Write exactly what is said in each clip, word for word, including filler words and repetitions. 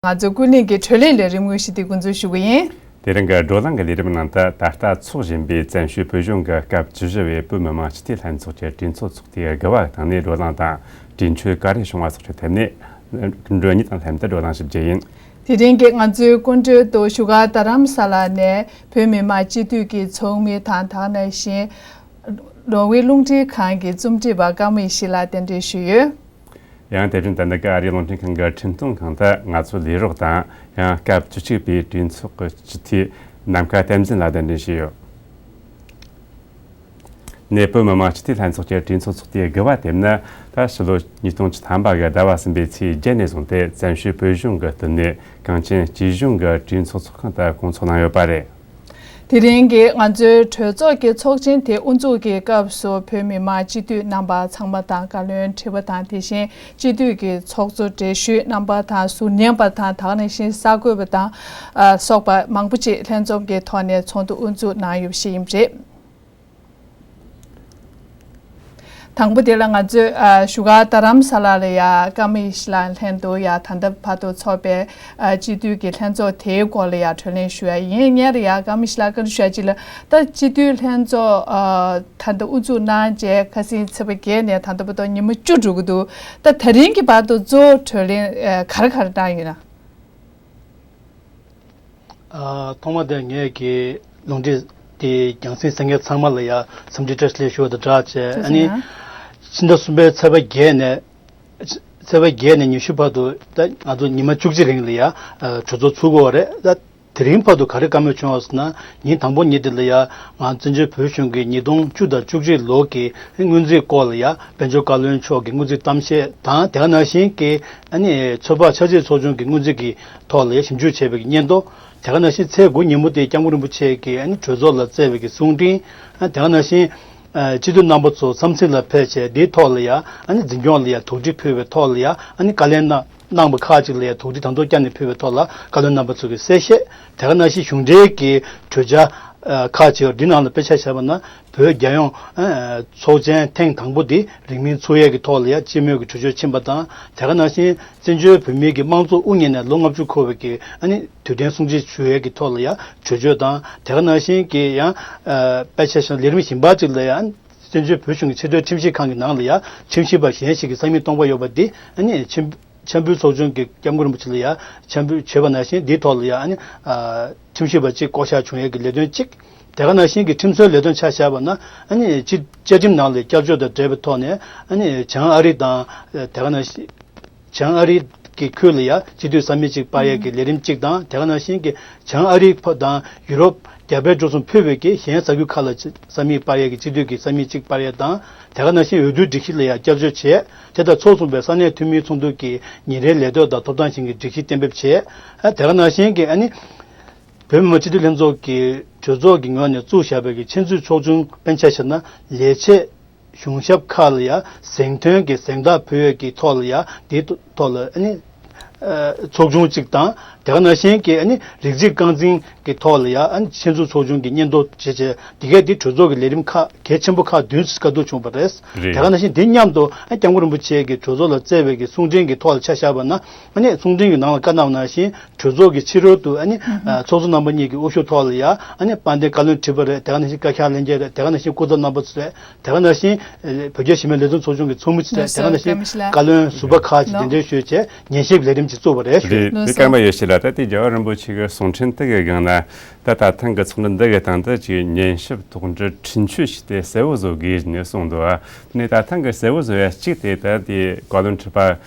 ང་ཚོའི་ཀུན་གླེང་གི་གྲོས་གླེང་ལས་རིམ་དངོས་གཞི་དེ་འགོ་འཛུགས་ཞུ་གི་ཡིན། དེ་རིང་གི་བགྲོ་གླེང་གི་ལས་རིམ་ནང་དུ། ད་ལྟ་འཚོགས་བཞིན་པའི་བཙན་བྱོལ་བོད་གཞུང་གི་སྐབས་བཅུ་བཞི་བའི་བོད་མི་མང་སྤྱི་འཐུས་ལྷན་ཚོགས་ཀྱི་གྲོས་ཚོགས་ཚོགས་དུས་དགུ་པ་སྟེང་ནས་བགྲོ་གླེང་དང་། གྲོས་ཆོད་ག་རེ་བྱུང་བ་སོགས་ཀྱི་ཐད་ནས། མགྲོན་གཉེར་དང་ལྷན་དུ་བགྲོ་གླེང་ཞིབ་རྒྱས་ཡིན། དེ་རིང་གི་ང་ཚོའི་སྐུ་མགྲོན་དུ་བཞུགས་སྒར་རྡ་རམ་ས་ལ་ནས་བོད་མི་མང་སྤྱི་འཐུས་ཀྱི་ཚོགས་མི་དང་། དེ་ག་ནང་བཞིན་ནོར་ཝེ་རླུང་འཕྲིན་ཁང་གི་རྩོམ་སྒྲིག་པ་ཀརྨ་ཡེ་ཤེས་ལགས་གདན་འདྲེན་ཞུས་ཡོད། ཡང་དེ་བཞིན་ད་ལྟ་ཀ་ཨ་རིའི་རླུང་འཕྲིན་ཁང་གི་འཕྲིན་གཏོང་ཁང་དུ་ང་ཚོའི་ལས་རོགས་དང་། ཡང་སྐབས་བཅུ་གཅིག་པའི་གྲོས་ཚོགས་ཀྱི་སྤྱི་འཐུས་ནམ་མཁའ་བསྟན་འཛིན་ལགས་གདན་འདྲེན་ཞུས་ཡོད། ནས་བོད་མི་མང་སྤྱི་འཐུས་ལྷན་ཚོགས་ཀྱི་གྲོས་ཚོགས་ཚོགས་དུས་དགུ་པ་དེ་ནི། ད་ཕྱི་ལོ་ཉིས་སྟོང་བཅུ་ཐམ་པ་གི་ཟླ་བ་གསུམ་པའི་ཚེས་བརྒྱད་ནས་བཟུང་སྟེ། བཙན་བྱོལ་བོད་གཞུང་གི་སྟེང་ནས་གངས་ཅན་སྐྱིད་གཞུང་གི་གྲོས་ཚོགས་ཚོགས་ཁང་དུ་སྐོང་ཚོགས་གནང་ཡོད་པ་རེད། དེ་རིང་གི་ང་ཚོའི་གྲོས་ཚོགས་ཀྱི་ཚོགས་ཆེན་དེ་དབུ་འཛུགས་ཀྱི་སྐབས་སུ། བོད་མི་མང་སྤྱི་འཐུས་རྣམ་པ་ཚང་མ་དང་། བཀའ་བློན་ཁྲི་པ་དང་། དེ་བཞིན་སྤྱི་འཐུས་ཀྱི་ཚོགས་གཙོ་འགྲེལ་བཤད་རྣམ་པ་དང་། ཟུར་ཉན་པ་དང་། དེ་ག་ནང་བཞིན་གསར་འགོད་པ་དང་། ཨ། སོགས་པ་མང་པོ་ཅིག་ལྷན་འཛོམས་ཀྱི་ཐོག་ནས་ཚོགས་འདུ་དབུ་འཛུགས་གནང་ཡོད་པ་ཞིག་ཡིན་པ་རེད། དང་པོ་དེ་ལ་ང་ཚོས། ཨ། བཞུགས་སྒར་རྡ་རམ་ས་ལ་ལ་ཡ་ཀརྨ་ཡེ་ཤེས་ལགས་ལྷན་དུ་ཡ་ད་ལྟ་བར་དུ་ཚོགས་པའི། ཨ། སྤྱི་འཐུས་ཀྱི་ལྷན་ཚོགས་དེའི་སྐོར་ལ་ཡ་གྲོས་གླེང་ཞུ་ཡ་ཡིན། སྔོན་ལ་ཡ་ཀརྨ་ཡེ་ཤེས་ལགས་བཀའ་འདྲི་ཞུ་ཡ་གཅིག་ལ། ད་སྤྱི་འཐུས་ལྷན་ཚོགས། ཨ། ད་ལྟ་དབུ་འཛུགས་གནང་རྗེས་ཁ་སང་ཚེས་པ་བརྒྱད་ནས་ད་ལྟ་བར་དུ་ཉི་མ་བཅུ་འགྲོ་གི་འདུག་ད་དེ་རིང་གི་བར་དུ་གཙོ་བོ་གྲོས་གླེང་ག་རེ་ག་རེ་གནང་ཡོད་ན། ཨ། ཐོག་མ་དེ་ངས་ཀྱི་ལུང་འདྲེན་དེ་རྒྱང་སྲིང་གསན་མཁན་ཚང་མ་ལ་ཡ་འཚམས་འདྲི་བཀྲ་ཤིས་བདེ་ལེགས་ཞུ་བ་དང་སྦྲགས་བྱས། ཨ་ནི་ཕྱི་ཟླ་གསུམ་པའི་ཚེས་པ་བརྒྱད་ནས། ཚེས་པ་བརྒྱད་ནས་ཉི་ཤུ་བར་དུ། ད་ང་ཚོ་ཉི་མ་བཅུ་གཅིག་རིང་ལ་ཡ། ཨ། གྲོས་ཚོགས་ཚུགས་ཀྱི་ཡོད་རེད། ད་དེ་རིང་བར་དུ་ག་རེ་བཀའ་མོལ་བྱུང་བ་ཟེར་ན། ཉིན་དང་པོ་ཉིན་དེ་ལ་ཡ། ང་བཙན་བྱོལ་བོད་གཞུང་གི་ཉིས་སྟོང་བཅུ་དང་བཅུ་གཅིག་ལོ་གི་སྔོན་རྩིས་སྐོར་ལ་ཡ། དཔལ་འབྱོར་བཀའ་བློན་མཆོག་གི་སྔོན་རྩིས་གཏམ་བཤད་དང་། དེ་ག་ནང་བཞིན་གྱི། ཨ་ནི་ཚོད་དཔག་འཆར་རྩིས་ཚོགས་ཆུང་གི་སྔོན་རྩིས་ཀྱི་ཐོག་ལ་ཡ་ཞིབ་འཇུག་བྱས་པའི་སྙན་ཐོ། དེ་ག་ནང་བཞིན་ཚེས་དགུ་ཉིན་མོ་དེ་སྐྱབས་མགོན་རིན་པོ་ཆེ་གིས། ཨ་ནི་གྲོས་ཚོགས་ལ་བསྩལ་བའི་གསུང་འཕྲིན། ཨ། དེ་ག་ནང་བཞིན། ཨ། སྤྱི་འཐུས་རྣམ་པ་ཚོ་འཚམས་གཟིགས་ལ་ཕེབས་བྱས། དེའི་ཐོག་ལ་ཡ། ཨ་ནི་འཛིན་སྐྱོང་ལ་ཡ་དོགས་འདྲི་ཕུལ་བའི་ཐོག་ལ་ཡ། ཨ་ནི་བཀའ་ལན་གནང་གནང་བ་ཁག་ཅིག་ལ་ཡ་དོགས་འདྲི་ད་དུང་བསྐྱར་ནས་ཕུལ་བའི་ཐོག་ལ་བཀའ་བློན་རྣམ་པ་ཚོ་གི་གསལ་བཤད། དེ་ག་ནང་བཞིན་གཞུང་འབྲེལ་གྱི་གྲོས་འཆར། ཨ། ཁག་ཅིག་ཡོད། འདི་ནང་ལ་དཔེ་ཆ་བཞག་པ་ན། བོད་རྒྱལ་ཡོངས། ཨ། ཚོགས་ཆེན་ཐེངས་དང་པོ་འདི་རིང་མིན་ཚོགས་ཡས་ཀྱི་ཐོག་ལ་ཡ་སྤྱི་མོས་ཀྱི་གྲོས་ཆོད་ཕྱིན་པ་དང་། དེ་ག་ནང་བཞིན་བཙན་བྱོལ་བོད་མིའི་གི་དམངས་གཙོ་དབུ་བརྙེས་ནས་ལོ་ལྔ་བཅུ་འཁོར་བའི་གི། ཨ་ནི་དུས་དྲན་སྲུང་བརྩི་ཞུ་ཡས་ཀྱི་ཐོག་ལ་ཡ་གྲོས་ཆོད་དང་། དེ་ག་ནང་བཞིན་གྱི་ཡང་། ཨ། དཔེ་ཆ་བཞག་ན་ལས་རིམ་གཞན་པ་ཅིག་ལ་ཡ། བཙན་བྱོལ་བོད་གཞུང་གི་ཆེས་མཐོའི་ཁྲིམས་ཞིབ་ཁང་གི་ནང་ལ་ཡ་ཁྲིམས་ཞིབ་པ་གཞན་ཞིག་གིས་ས་མིག་སྟོང་པ་ཡོད་པ་འདི། ཨ་ནི་འཆམ་འཆམ་འབུལ་ཚོགས་ཆུང་གིས་སྐྱབས་མགོན་རིན་པོ་ཆེ་ལ་ཡ་འཆམ་འབུལ་བྱས་པ་ནང་བཞིན། འདིའི་ཐོག་ལ་ཡ། ཨ་ནི། ཨ། ཁྲིམས་ཞིབ་པ་གཅིག་བསྐོ་གཞག་བྱུང་ཡས་ཀྱི་ལས་དོན་གཅིག་དེ་ག་ནང་བཞིན་གྱི་ཁྲིམས་སྲོལ་ལས་དོན་ཆ་བཞག་པ་ན། ཨ་ནི་སྤྱི་བཅའ་ཁྲིམས་ནང་ལ་བསྐྱར་བཅོས་དང་འབྲེལ་བའི་ཐོག་ནས། ཨ་ནི་བྱང་ཨ་རི་དང་། དེ་ག་ནང་བཞིན། བྱང་ཨ་རི་གི་ཁུལ་ལ་ཡ་སྤྱི་འཐུས་ས་མིག་གཅིག་སྤར་ཡས་ཀྱི་ལས་རིམ་གཅིག་དང་། དེ་ག་ནང་བཞིན་གྱི་བྱང་ཨ་རི་དང་ཡུ་རོབ་རྒྱ་བལ་འབྲུག་གསུམ་ཕུད་པའི་གི་གཞན་ས་ཁུལ་ཁག་ལ་ས་མིག་སྤར་ཡས་ཀྱི་སྤྱི་འཐུས་ཀྱི་ས་མིག་གཅིག་སྤར་ཡས་དང་། དེ་ག་ནང་བཞིན་འོས་བསྡུའི་སྒྲིག་གཞི་ལ་ཡ་བསྐྱར་བཅོས་བྱས། དེ་དང་ཕྱོགས་མཚུངས་པའི་ས་གནས་འཐུས་མིའི་ཚོགས་འདུ་གི་ཉིན་རེའི་ལས་དོན་དང་ཐོབ་ཐང་གཞན་གྱི་སྒྲིག་གཞི་གཏན་འབེབས་བྱས། ཨ། དེ་ག་ནང་བཞིན་གྱི། ཨ་ནི་བོད་མི་མང་སྤྱི་འཐུས་ལྷན་ཚོགས་ཀྱི་གྲོས་ཚོགས་ཀྱི་ངོས་ནས་བཙུགས་བཞག་པའི་གི་ཆེད་འཛུགས་ཚོགས་ཆུང་དཔེར་ན་ཆ་བཞག་ན་ལས་བྱེད་གཞུང་ཞབས་ཁག་ལ་ཡ་གཟེངས་ཐོན་གྱི་གཟེངས་རྟགས་ཕུལ་ཡས་ཀྱི་ཐོག་ལ་ཡ། དེའི་ཐོག་ལ། ཨ་ནི། ཨ། ཚོགས་ཆུང་གཅིག་དང་། དེ་ག་ནང་བཞིན་གྱི། ཨ་ནི་རིགས་གཅིག་རྐང་འཛིན་གྱི་ཐོག་ལ་ཡ། ཨ་ནི་ཆེད་འཛུགས་ཚོགས་ཆུང་གི་སྙན་ཐོ་བྱས་བྱས། འདི་གས་འདི་གྲོས་ཚོགས་ཀྱི་ལས་རིམ་ཁག་གལ་ཆེན་པོ་ཁག་བདུན་ཙམ་བཀའ་བསྡུར་བྱུང་བ་རེད། རེད། དེ་ག་ནང་བཞིན་འདི་མཉམ་དུ། ཨ། སྐྱབས་མགོན་རིན་པོ་ཆེ་གིས་གྲོས་ཚོགས་ལ་བསྩལ་བའི་གི་གསུང་འཕྲིན་གྱི་ཐོག་ལ་ཆ་བཞག་པ་ན། ཨ་ནི་གསུང་འཕྲིན་གྱི་ནང་ལ་བཀའ་གནང་བ་ནང་བཞིན། གྲོས་ཚོགས་ཀྱི་ཕྱི་རོལ་དུ། ཨ་ནི། ཨ། ཚོགས་གཙོ་རྣམ་པ་གཉིས་ཀྱི་དབུ་བཞུགས་ཐོག་ལ་ཡ། ཨ་ནི་དཔལ་ལྡན་བཀའ་བློན་ཁྲི་པ་རེད། དེ་ག་ནང་བཞིན་བཀའ་ཁྱབ་ལྷན་རྒྱས་རེད། དེ་ག་ནང་བཞིན་སྐུ་ཚབ་རྣམ་པ་ཚོ་རེད། དེ་ག་ནང་བཞིན། ཨ། བོད་རྒྱ་ཞི་མོལ་ལས་དོན་ཚོགས་ཆུང་གི་ཚོགས་མི་ཚོ་རེད། དེ་ག་ནང་བཞིན་བཀའ་བློན་ཟུར་པ་ཁག་ཅིག་གདན་འདྲེན་ཞུས་བྱས་ཉན་ཞིབ་ལས་རིམ་ཅིག་བཙུགས་པ་རེད། རེད། རེད། སྐར་མ་ཡེ་ཤེས་ལགས། ད་ལྟའི་རྒྱལ་བ་རིན་པོ་ཆེ་གི་གསུང་འཕྲིན་དེ་གི་སྒང་ན། ད་ད་ཐེངས་ཀྱི་ཚོགས་འདུ་འདི་གི་སྟེང་དུ་ཅིག་ཉན་ཞིབ་དོགས་འདྲི་འཕྲིན་བཅོལ་བྱས་ཏེ་གསལ་བོ་བཟོ་དགོས་ནས་གསུངས་འདུག་ཨ། དེ་ནས་ད་ཐེངས་ཀྱི་གསལ་བོ་བཟོ་ཡ་གཅིག་དེ། ད་དེ་བཀའ་བློན་ཁྲི་པ་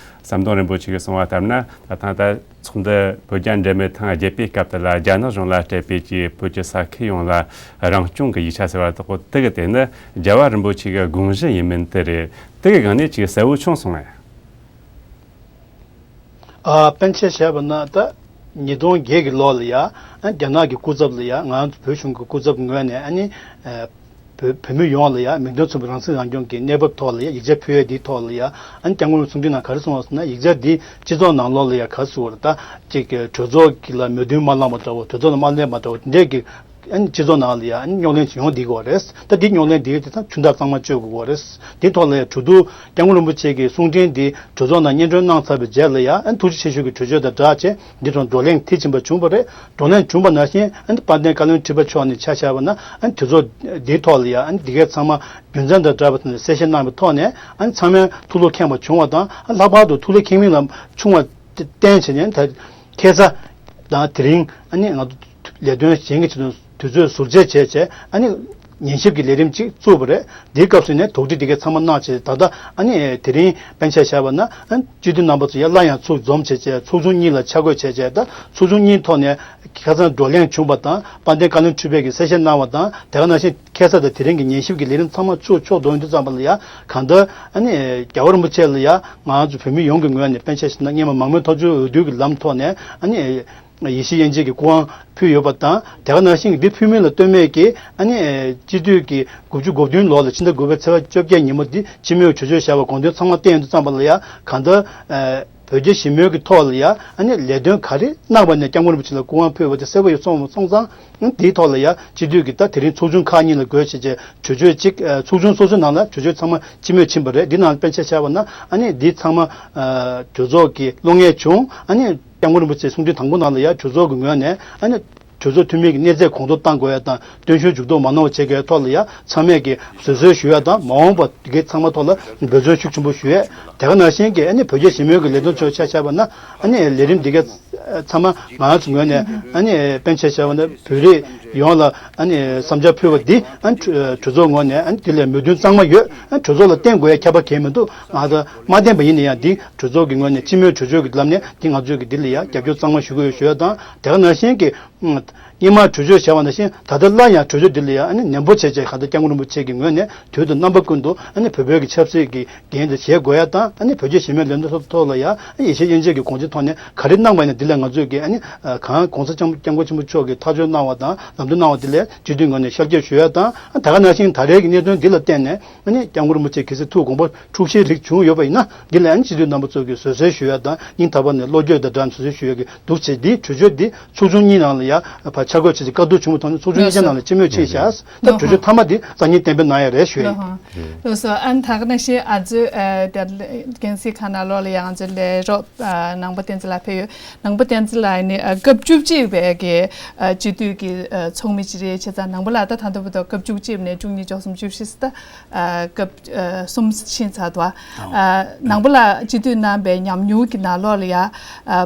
ཟམ་གདོང་རིན་པོ་ཆེ་གིས་གསུངས་པ་ལྟར་ན། ད་ཐེངས་ད་ཚོགས་འདུ་བོད་རྒྱ་འབྲེལ་མོལ་ཐེངས་བརྒྱད་པའི་སྐབས་དེ་ལ་རྒྱ་ནག་གཞུང་ལ་སྤྲད་པའི་ཀྱི་བོད་ཀྱི་ས་ཁུལ་ཡོངས་ལ་རང་སྐྱོང་གི་ཡིག་ཆ་ཟེར་བ་དག་དེ་གི་དེ་ནི་རྒྱལ་བ་རིན་པོ་ཆེ་གི་དགོངས་གཞི་ཡིན་མིན་དེ་རེད། དེ་གི་སྒང་ནས་ཅིག་གསལ་བོ་བྱུང་སོང་ངས། ཨ། དཔེར་ན་ཆ་བཞག་པ་ན། ད་ཉིས་སྟོང་བརྒྱད་ཀྱི་ལོ་ལ་ཡ། ཨ། རྒྱ་ནག་གི་སྐུ་ཚབ་ལ་ཡ་ང་བོད་གཞུང་གི་སྐུ་ཚབ་ངོས་ནས། ཨ་ནི། ཨ། བོད་བོད་མི་ཡོངས་ལ་ཡ་མིང་དོན་མཚུངས་པའི་རང་སྲིད་རང་སྐྱོང་གི་གནས་བབ་ཐོག་ལ་ཡ་ཡིག་ཆ་ཕུལ་ཡས་འདིའི་ཐོག་ལ་ཡ། ཨ་ནི་སྐྱབས་མགོན་གསུང་འཕྲིན་ནང་ག་རེ་གསུངས་པ་ཟེར་ན། ཡིག་ཆ་འདི་སྤྱི་ཚོགས་ནང་ལོགས་ལ་ཡ་ག་རེ་ཟེར་དགོས་རེད། ད་ཅིག་གྲོས་ཚོགས་ཀྱི་ལ་མོས་མཐུན་མ་བླངས་པ་འདྲ་བོ། གྲོས་ཚོགས་ལ་མ་སླེབས་པ་འདྲ་བོ། འདི་འདྲས་ཀྱི་ ཨ་ནི་སྤྱི་ཚོགས་ནང་ལ་ཡ་ཨ་ནི་རྙོག་གླེང་ཡོང་བསྡད་ཀྱི་ཡོད་རེད། ད་འདི་རྙོག་གླེང་འདི་དེ་ད་ཆུང་དྲགས་གཙང་མ་བཅོས་དགོས་ཀྱི་ཡོད་རེད། འདི་ཐོག་ལ་ཡ་གྲོས་བསྡུར་སྐྱབས་མགོན་རིན་པོ་ཆེ་གི་གསུང་འཕྲིན་འདི་གྲོས་ཚོགས་ནང་སྙན་སྒྲོན་གནང་ཚར་བའི་རྗེས་ལ་ཡ་ཨ་ནི་ཐུགས་རྗེ་ཆེ་ཞུ་གི་གྲོས་ཆོད་དང་སྦྲགས་བྱས་འདི་ཐོག་བགྲོ་གླེང་མཐིལ་ཕྱིན་པ་བྱུང་བ་རེད། བགྲོ་གླེང་བྱུང་བ་ནང་བཞིན་ཨ་ནི་དཔལ་ལྡན་བཀའ་བློན་ཁྲི་པ་མཆོག་ནས་ཆ་བཞག་པ་ན་ཨ་ནི་དུས་ཚོགས་འདིའི་ཐོག་ལ་ཡ་ཨ་ནི་འདི་གའི་ཚང་མ་རྒྱུ་མཚན་དང་སྦྲགས་པ་དང་གསལ་བཤད་གནང་བའི་ཐོག་ནས་ཨ་ནི་ཚང་མས་ཐུགས་བློ་ཁེངས་པ་བྱུང་བ་དང་ཨ་ལྷག་པར་དུ་ཐུགས་བློ་ཁེངས་མིན་ལ་ཆུང་བ་བརྟེན་བྱས་ནས་ད་ཁ་སང་དང་དེ་རིང་ཨ་ནི་ང་ཚོ་ལས་དོན་གཞན་གྱི་ཆེད་དུ་དུས་ཚོད་ཟུར་བཅད་བྱས་བྱས་ཨ་ནི་ཉན་ཞིབ་ཀྱི་ལས་རིམ་ཅིག་བཙུགས་པ་རེད། འདིའི་སྐབས་སུ་ནས་དོགས་འདྲི་འདི་གའི་ཚང་མ་གནང་བྱས་ད་ལྟ་ཨ་ནི་དེ་རིང་དཔེ་ཆ་བཞག་པ་ན་ཨ་ནི་སྤྱི་འཐུས་རྣམ་པ་ཚོ་ཡར་སླར་ཡང་ཚུར་འཛོམས་བྱས་བྱས་ཚོགས་ཆུང་གཉིས་ལ་ཆ་བགོས་བྱས་བྱས་ད་ཚོགས་ཆུང་གཉིས་ཐོག་ནས་ཁ་སང་བགྲོ་གླེང་བྱུང་བ་དང་དཔལ་ལྡན་བཀའ་བློན་ཁྲི་པས་ཀྱི་གསལ་བཤད་གནང་བ་དང་དེ་ག་ནང་བཞིན་ཁ་སང་དང་དེ་རིང་གི་ཉན་ཞིབ་ཀྱི་ལས་རིམ་ཚང་མ་ཚུར་ཕྱོགས་བསྡོམས་དུས་ཙམ་པ་ལ་ཡ་གང་ལྟར་ཨ་ནི་རྒྱལ་བ་རིན་པོ་ཆེ་ལ་ཡ་ང་ཚོ་བོད་མི་ཡོངས་ཀྱི་ངོས་ནས་དཔེ་ཆ་བཞག་ན་སྔོན་མ་མང་མོས་ཐག་གཅོད་འོས་བསྡུ་གི་ལམ་ཐོག་ནས་ཨ་ནི་ཡེ་ཤེས་དབྱེ་འབྱེད་ཀྱི་སྐུ་དབང་ཕུལ་ཡོད་པ་དང་དེ་ག་ནང་བཞིན་འདི་ཕུལ་མིན་ལ་ལྟོས་མེད་ཀྱི་ཨ་ནི་སྤྱི་འཐུས་ཀྱི་དགུ་བཅུ་གོ་བདུན་ལོ་ལ་ཕྱི་ཟླ་དགུ་པའི་ཚེས་པ་བཅོ་བརྒྱད་ཉིན་མོ་འདི་སྤྱི་མོས་གྲོས་ཆོད་བཞག་པ་དགོངས་དོན་ཚང་མ་བསྟན་ཡོང་དུས་ཙམ་པ་ལ་ཡ་གང་ལྟར་བོད་རྒྱ་ཞི་མོལ་གྱི་ཐོག་ལ་ཡ་ཨ་ནི་ལས་དོན་ག་རེ་གནང་བ་ནས་སྐྱབས་མགོན་རིན་པོ་ཆེ་ལ་སྐུ་དབང་ཕུལ་བ་དེ་གསལ་པོ་ཡོད་སོང་སོང་ཙང་འདིའི་ཐོག་ལ་ཡ་སྤྱི་འཐུས་ཀྱི་ད་དེ་རིང་ཚོགས་ཆུང་ཁག་གཉིས་ལ་བགོས་བྱས་བྱས་གྲོས་ཆོད་ཅིག་ཚོགས་ཆུང་སོ་སོའི་ནང་ལ་གྲོས་ཆོད་ཚང་མ་སྤྱི་མོས་ཕྱིན་པ་རེད། འདི་ནང་དཔེ་ཆ་བཞག་པ་ན་ཨ་ནི་འདི་ཚང་མ་གྲོས་ཚོགས་ཀྱི་བློ་ངེས་བྱུང་ཨ་ནི། སྐྱབས་མགོན་རིན་པོ་ཆེའི་གསུང་འཕྲིན་དང་པོ་ནང་ལ་ཡང་གྲོས་ཚོགས་ཀྱི་ངོས་ནས་ཨ་ནི་གྲོས་ཚོགས་འཐུས་མི་གི་གནས་ཚད་གོང་མཐོར་གཏང་དགོས་ཡ་དང་སྟོན་ཤུགས་འཇུག་ལྡོག་མ་གནང་བ་བྱེད་དགོས་ཡ་ཐོག་ལ་ཡང་ཚང་མས་ཀྱི་བཟོད་གསོལ་ཞུ་ཡ་དང་མ་འོངས་པ་དེ་གའི་ཚང་མ་ཐོག་ལ་འབད་བརྩོན་ཤུགས་ཆེན་པོ་ཞུ་ཡས། དེ་ག་ནང་བཞིན་གྱི་ཨ་ནི་བོད་རྒྱ་ཞི་མོལ་གྱི་ལས་དོན་ཚོ་ཆ་བཞག་པ་ན་ཨ་ནི་ལས་རིམ་འདི་གའི་ཚང་མ་ང་ཚོ་ངོས་ནས་ཨ་ནི་དཔེ་ཆ་བཞག་པ་ན་བོད་རིགས་ཡོངས་ལ་ཨ་ནི་བསམ་འཆར་ཕུལ་བ་འདི་ཨ་ནི་གྲོས་ཚོགས་ངོས་ནས་ཨ་ནི་དེ་ལ་མོས་མཐུན་གཙང་མ་ཡོད། ཨ་ནི་གྲོས་ཚོགས་ལ་བརྟེན་དགོས་ཡ་ཁྱབ་པ་གང་ཡང་མི་འདུག་ང་ཚོ་མ་བརྟེན་པ་ཡིན་ན་ཡང་འདི་གྲོས་ཚོགས་ཀྱི་ངོས་ནས་སྤྱི་མོས་གྲོས་ཆོད་ཀྱི་ལམ་ནས་འདི་ང་ཚོས་ཀྱི་འདི་ལ་ཡང་རྒྱབ་སྐྱོར་གཙང་མ་ཞུ་གི་ཡོད་ཞུ་ཡ་དང་དེ་ག་ནང་བཞིན་གྱི་སྔོན་མ་གྲོས་ཆོད་བཞག་པ་ནང་བཞིན་ད་ལྟ་སླར་ཡང་གྲོས་ཆོད་འདི་ལ་ཡང་ཨ་ནི་ནན་པོ་བྱས་བྱས་ག་ད་སྐྱབས་མགོན་རིན་པོ་ཆེ་གི་ངོས་ནས་དུས་དང་རྣམ་པ་ཀུན་ཏུ་ཨ་ནི་བོད་བོད་ཀྱི་ཆབ་སྲིད་ཀྱི་འགན་དེ་བཞེས་དགོས་ཡ་དང་ཨ་ནི་བོད་རྒྱ་ཞི་མོལ་ལས་དོན་ཐོག་ལ་ཡང་ཡེ་ཤེས་དབྱེ་འབྱེད་ཀྱི་དགོངས་དོན་ཐོག་ནས་ག་རེ་གནང་བ་ཡིན་ན་འདི་ལ་ང་ཚོས་ཀྱི་ཨ་ནི་གང་གོང་ས་སྐྱབས་སྐྱབས་མགོན་ཆེན་པོ་མཆོག་གིས་ཐག་གཅོད་གནང་བ་དང་ལམ་སྟོན་གནང་བ་འདི་ལ་སྤྱི་འཐུས་ངོས་ནས་ཤར་བསྐྱོད་ཞུ་ཡ་དང་ཨ་ད་ག་ནང་བཞིན་ད་རེས་ཀྱི་གནད་དོན་འདི་ལ་བརྟེན་ནས། ཨ་ནི་སྐྱབས་མགོན་རིན་པོ་ཆེ་གལ་སྲིད་ཐུགས་དགོངས་པ་འཁྲུག་གཞིའི་རིགས་བྱུང་ཡོད་པ་ཡིན་ན་འདི་ལ་ཨ་ནི་སྤྱི་འཐུས་རྣམ་པ་ཚོ་གིས་བཟོད་གསོལ་ཞུ་ཡ་དང་སྙིང་ཐག་པ་ནས་བློ་འགྱོད་དང་སྦྲགས་ནས་བཟོད་གསོལ་ཞུ་ཡ་གི་འདུག་བྱས་འདིའི་གྲོས་ཆོད་འདི་ཚོགས་ཆུང་གཉིས་ནང་ལ་ཡ་ཕར་ཆ་བགོས་བྱས་ཏེ་བཀའ་བསྡུར་བྱུང་བའི་ཐོག་ནས་ཚོགས་ཆུང་གཉིས་ཆ་ནང་ལ་སྤྱི་མོས་ཕྱིན་བཞག་ད་གྲོས་ཆོད་མཐའ་མ་འདི་སང་ཉིན་གཏན་འབེབས་གནང་ཡ་རེད་ཞུ་ཡ་ཡིན། ལགས་སོ། ཨ་ནི་ད་ག་ནང་བཞིན་ཨ་ཙི་ཨ་དེ་རྒན་སི་ཁ་ན་ལོ་ལ་ཡང་ཨ་ཙི་ལས་རོགས་ཨ་ནང་པ་བསྟན་འཛིན་ལགས་ཕེབས་ཡོད། ནང་པ་བསྟན་འཛིན་ལགས་ནི་ཨ་སྐབས་བཅུ་གཅིག་པའི་གི་ཨ་སྤྱི་འཐུས་ཀྱི་ཨ་ཚོགས་མི་ཅིག་རེད། བྱས་ཙང་ནང་པ་ལགས་ད་ད་ལྟ་བར་དུ་སྐབས་བཅུ་གཅིག་ནས་བཅུ་གཉིས་བཅུ་གསུམ་བཅུ་བཞི་ཟེར་ད་ཨ་སྐབས་ཨ་གསུམ་ཕྱིན་ཚར་འདུག་ཨ་ནང་པ་ལགས་སྤྱི་འཐུས་གནང་པའི་ཉམས་མྱོང་གི་ནང་ལོགས་ལ་ཡ་ཨ་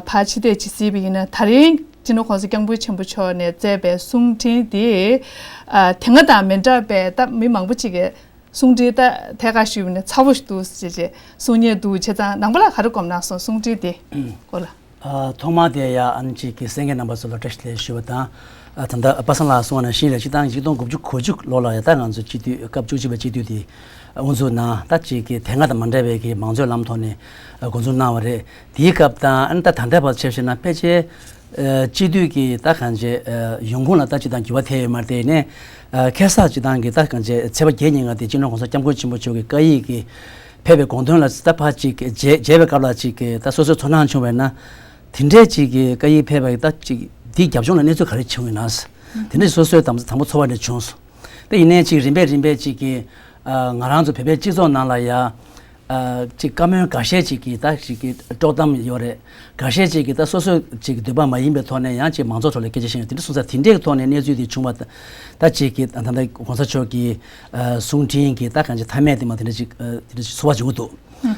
ཕར་ཕྱི་བལྟས་ཅིག་གཟིགས་པ་ཡིན་ན་ད་རིང་སྤྱི་ནོར་༸གོང་ས་༸སྐྱབས་མགོན་ཆེན་པོ་མཆོག་ནས་མཛད་པའི་གསུང་འཕྲིན་དེ་ཨ་དེ་སྔ་དང་མི་འདྲ་བའི་ད་མི་མང་པོ་ཅིག་གིས། གསུང་འཕྲིན་ད་ཐད་ཀར་ཞུས་པ་ནས་ཚ་བོ་ཞིག་འདུག་ཟེར་བྱས་གསུང་མཁན་འདུག་བྱས་ཙང་ནང་པ་ལ་ག་རེ་དགོངས་གནང་སོང་གསུང་འཕྲིན་དེ་སྐོར་ལ། ཨ་ཐོག་མར་དེ་ཡ་ཨ་ནི་ཅིག་གི་གསན་མཁན་རྣམ་པ་ཚོ་ལ་བཀྲ་ཤིས་བདེ་ལེགས་ཞུ་བ་དང་། ཨ་ད་ལྟ་པ་སངས་ལགས་གསུངས་པ་ནང་བཞིན་རེད། སྤྱིར་བཏང་ཆིག་སྟོང་དགུ་བརྒྱ་གོ་གཅིག་ལོ་ལ་ཡ་ད་ང་ཚོ་སྤྱི་འཐུས་སྐབས་བཅུ་གཅིག་པའི་སྤྱི་འཐུས་དེ་དབུ་འཛུགས་གནང་ད་ཅིག་གི་དེ་སྔ་དང་མ་འདྲ་བའི་གི་མང་གཙོའི་ལམ་ཐོག་ནས་འགོ་འཛུགས་གནང་བ་རེད། དེའི་སྐབས་དང་ཨ་ནི་ད་ད་ལྟའི་བར་ཆ་བཞག་ན་ཕལ་ཆེར། ཨ་སྤྱི་འཐུས་ཀྱི་ད་གང་བྱས་ཨ་ཡོང་ཁུངས་ལ་ད་ཅི་དང་འགྱུར་བ་ཐེབས་ཡོད་མ་རེད། དེ་ནས་ཨ་ཁ་སང་ཅི་དང་གི་ད་གང་བྱས་ཚེས་པ་བརྒྱད་ཉིན་ང་དེ་སྤྱི་ནོར་༸གོང་ས་༸སྐྱབས་མགོན་ཆེན་པོ་མཆོག་གི་བཀའ་ཡིག་གི་ཕེབས་པའི་དགོངས་དོན་ལ་ད་ཕར་ཅིག་མཇལ་མཇལ་བའི་སྐབས་ལ་ཅིག་གི་ད་སོ་སོའི་ཚོར་སྣང་བྱུང་བས་ན་དེ་འདྲས་ཅིག་གི་བཀའ་ཡིག་ཕེབས་པ་ཡི་ད་ཅིག་འདི་རྒྱབ་ལྗོངས་ལ་གནས་ཚུལ་ག་རེ་བྱུང་ཡོད་ན་དེ་འདྲས་སོ་སོའི་དང་དང་པོ་ཚོར་བ་འདྲ་བྱུང་སོང་། དེ་ཡིན་ནའི་ཅིག་རིམ་པས་རིམ་པས་ཅིག་གི་ཨ་ང་རང་ཚོ་བོད་པའི་སྤྱི་ཚོགས་ནང་ལ་ཡ། ཨ་ཅིག་བཀའ་མོལ་འགའ་ཤས་ཅིག་གིས་ད་ཅིག་གི་དཀྲོག་གཏམ་ཡོད་རེད། འགའ་ཤས་ཅིག་གིས་ད་སོ་སོ་ཅིག་གི་འདོད་པ་མ་ཡིན་པའི་ཐོག་ནས་ཡང་ཅིག་མང་ཚོགས་ཁྲོད་ལ་སྐད་ཆ་བཤད་ཡོད། དེ་འདྲ་སོང་ཙང་དེ་འདྲའི་ཐོག་ནས་གནས་ཚུལ་དེ་བྱུང་བ་ད་ཅིག་གི་ད་ད་༸གོང་ས་མཆོག་གི་ཨ་གསུང་འཕྲིན་གྱི་ད་གང་ཅི་མཐའ་མའི་དེ་མ་དེ་འདྲ་ཅིག་ཨ་དེ་འདྲ་ཅིག་ཚོར་བ་བྱུང་གི་འདུག་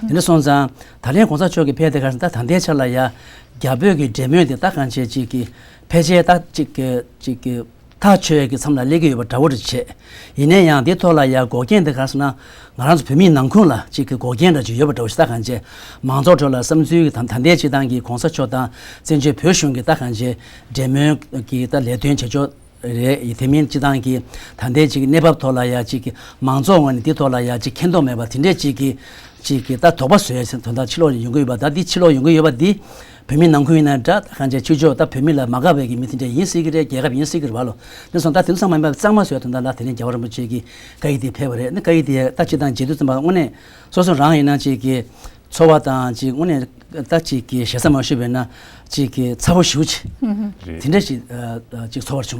དེ་འདྲ་སོང་ཙང་ད་ལན་༸གོང་ས་མཆོག་གི་ཕེབས་དེ་ག་ད་ད་ལྟའི་ཆར་ལ་ཡ་རྒྱ་བོད་ཀྱི་འབྲེལ་མོལ་དེ་ད་གང་ཅི་ཅིག་གི་ཕལ་ཆེར་ད་ཅིག་གི་ཅིག་གི་ཐག་ཆོད་ཀྱི་མཚམས་ལ་སླེབས་ཀྱི་ཡོད་པ་འདྲ་བོ་རེ་བྱེད། ཡིན་ན་ཡང་འདི་ཐོག་ལ་ཡང་འགོག་རྐྱེན་དེ་ག་རེ་ཟེར་ན། ང་རང་ཚོ་བོད་མིའི་ནང་ཁུལ་ལ་གཅིག་གི་འགོག་རྐྱེན་འདྲ་ཅིག་ཡོད་པ་འདྲ་བོ་ཞིག་ད་གང་བྱས། མང་ཚོགས་ཁྲོད་ལ་བསམ་ཚུལ་གྱི་ད་ད་ལྟའི་སྤྱི་བཏང་གི་གོང་ས་མཆོག་དང་བཙན་བྱོལ་བོད་གཞུང་གི་ད་གང་བྱས་འབྲེལ་མོལ་གྱི་ད་ལས་དོན་བྱེད་ཕྱོགས་རེད། དེ་མིན་སྤྱི་བཏང་གི་ད་ལྟའི་གཅིག་གི་གནས་བབ་ཐོག་ལ་ཡང་གཅིག་གི་མང་ཚོགས་ངོས་ནས་འདི་ཐོག་ལ་ཡང་གཅིག་མཁྱེན་རྟོགས་མེད་པ་དེ་འདྲས་གཅིག་གི་གཅིག་གི་ད་དོགས་པ་བཟོ་ཡ་དོན་དག་ཕྱི་ལོགས་ཡོང་གི་ཡོད་པ། ད་འདི་ཕྱི་ལོགས་ཡོང་གི་ཡོད་པ་འདི། བོད་མི་ནང་ཁུལ་ཡིན་ན་འདྲ། ད་གང་ཅི་ཕྱི་ཕྱོགས་ད་བོད་མི་ལ་མ་དགའ་བའི་གི་མི་དེ་འདྲ་ཡིན་སྲིད་ཀྱི་རེད། རྒྱལ་ཁབ་ཡིན་སྲིད་ཀྱི་རེད་བ་ལོ། དེ་སོང་ད་དེ་ཚོ་ཚང་མ་ཡིན་པ་གཙང་མ་བཟོས་དོན་དག་ལ་དེ་ནས་རྒྱལ་བ་རིན་པོ་ཆེ་གི་བཀའ་ཡིག་དེ་ཕེབས་པ་རེད། ནི་བཀའ་ཡིག་དེ་ད་སྤྱི་བཏང་མཇལ་དུས་ཙམ་པ་དངོས་གནས་སོ་སོ་རང་ཡིན་ན་ཅིག་གི་ཚོར་བ་དང་ཅིག་དངོས་གནས་ད་ཅིག་གི་ཞེ་ས་མ་ཞུས་པས་ན་ཅིག་གི་ཚ་བོ་ཞེ་པོ་ཅིག་རེད། དེ་འདྲ་ཅིག་ཅིག་ཚོར་བ་བྱུང་།